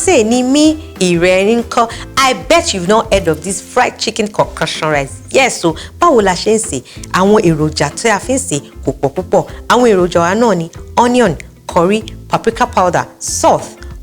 Alásè ni mí, ìrẹ́ ńkọ́? I bet you've not heard of this fried chicken concoction rice. Yes o, báwo la ṣe ń sè? Àwọn èròjà tí a fi ń sè kò pọ̀ púpọ̀. Àwọn èròjà wa náà ni onion, curry, paprika powder, salt,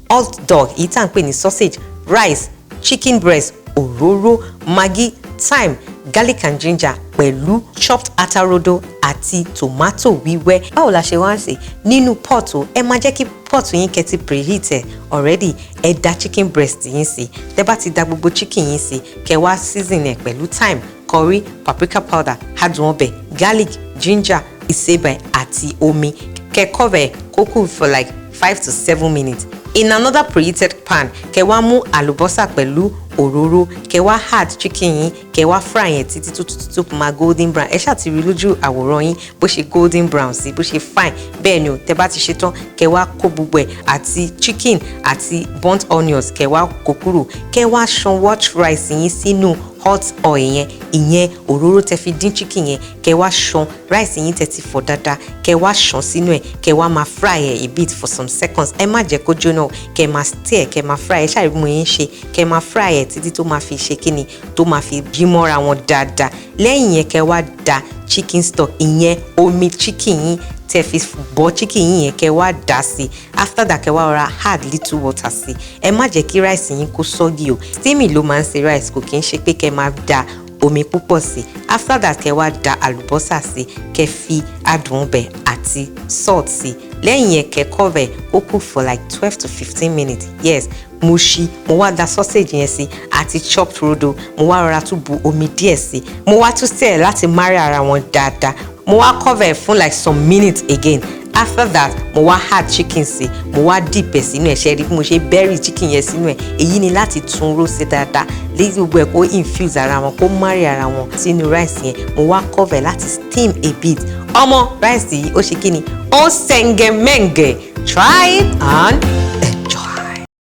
hot dog èyí tá à ń pè ní sausage, rice, chicken breast, òróró, maggi, thyme, garlic and ginger pẹ̀lú chopped atarodo àti tomato wíwẹ́. Báwo la ṣe wá ń sè? Nínú pot o, ẹ máa jẹ́ kí pot yín kẹ́ ti preheat ẹ̀ already. Ẹ da chicken breast yín sí. Tẹ́ bá ti da gbogbo chicken yín sí, kẹ́ wá season ẹ̀ pẹ̀lú thyme, curry, paprika powder, adùn ọbẹ̀, garlic, ginger, ìsebẹ̀ àti omi. Kẹ́ cover ẹ̀ kó cook for like 5 to 7 minutes. In another preheated pan, kẹ́ wá mú àlùbọ́sà pẹ̀lú òróró, kẹ́ wá add chicken yín, kẹ́ wá fry yẹn títí tó tó tó máa golden brown. Ẹ ṣáà ti rí lójú àwòrán yín bó ṣe golden brown sí, bó ṣe fine. Bẹ́ẹ̀ ni o. Tẹ́ bá ti ṣe tán, kẹ́ wá kó gbogbo ẹ̀ àti chicken àti burnt onions, kẹ́ wá kó kúrò. Kẹ́ wá ṣan hot rice yín sínú hot oil yẹn, ìyẹn òróró tẹ́ fi dín chicken yẹn. Kẹ́ wá ṣan rice yín tẹ́ ti fọ̀ dáadáa, kẹ́ wá ṣan sínú ẹ̀, kẹ́ wá máa fry ẹ̀ a bit for some seconds. Ẹ má jẹ́ kó jóná. Kẹ́ máa stir, kẹ́ máa fry ẹ̀. Ṣáà rí mo yín ṣe, kẹ́ máa fry ẹ̀ títí tó máa fi ṣe kíni, tó máa fi yí mọ́ra wọn dáadáa. Lẹ́yìn yẹn, kẹ́ wá da chicken stock, ìyẹn omi chicken yín tẹ́ fi bọ́ chicken yín yẹn, kẹ́ wá dà sí. After that, kẹ́ wá rọra add little water sí. Ẹ má jẹ́ kí rice yín kó soggy o. Steaming ló máa ń ṣe rice, kò kí ń ṣe pé kẹ́ máa da omi púpọ̀ sí. After that, kẹ́ wá da àlùbọ́sà sí, kẹ́ fi adùn ọbẹ̀ àti salt sí. Lẹ́yìn yẹn, kẹ́ cover, kó cook for like 12 to 15 minutes. Yes, mo ṣí, mo wá da sausage yẹn sí àti chopped rodo. Mo wá rọra tún bu omi díẹ̀ sí. Mo wá tún stir láti marry ara wọn dáadáa. Mo wá cover ẹ̀ fún like some minutes again. After that, mo wá add chicken sí, mo wá dip ẹ̀ sínú ẹ̀. Ṣe rí bí mo ṣe bury chicken yẹn sínú ẹ̀? Èyí ni láti tún ró sí dáadáa léyìí, gbogbo ẹ̀ kó infuse ara wọn, kó marry ara wọn sínú rice yẹn. Mo wá cover láti steam a bit. Ọmọ, rice yìí ó ṣe kí ni, ó sẹ̀ǹgẹ̀mẹ̀ǹgẹ̀. Try it and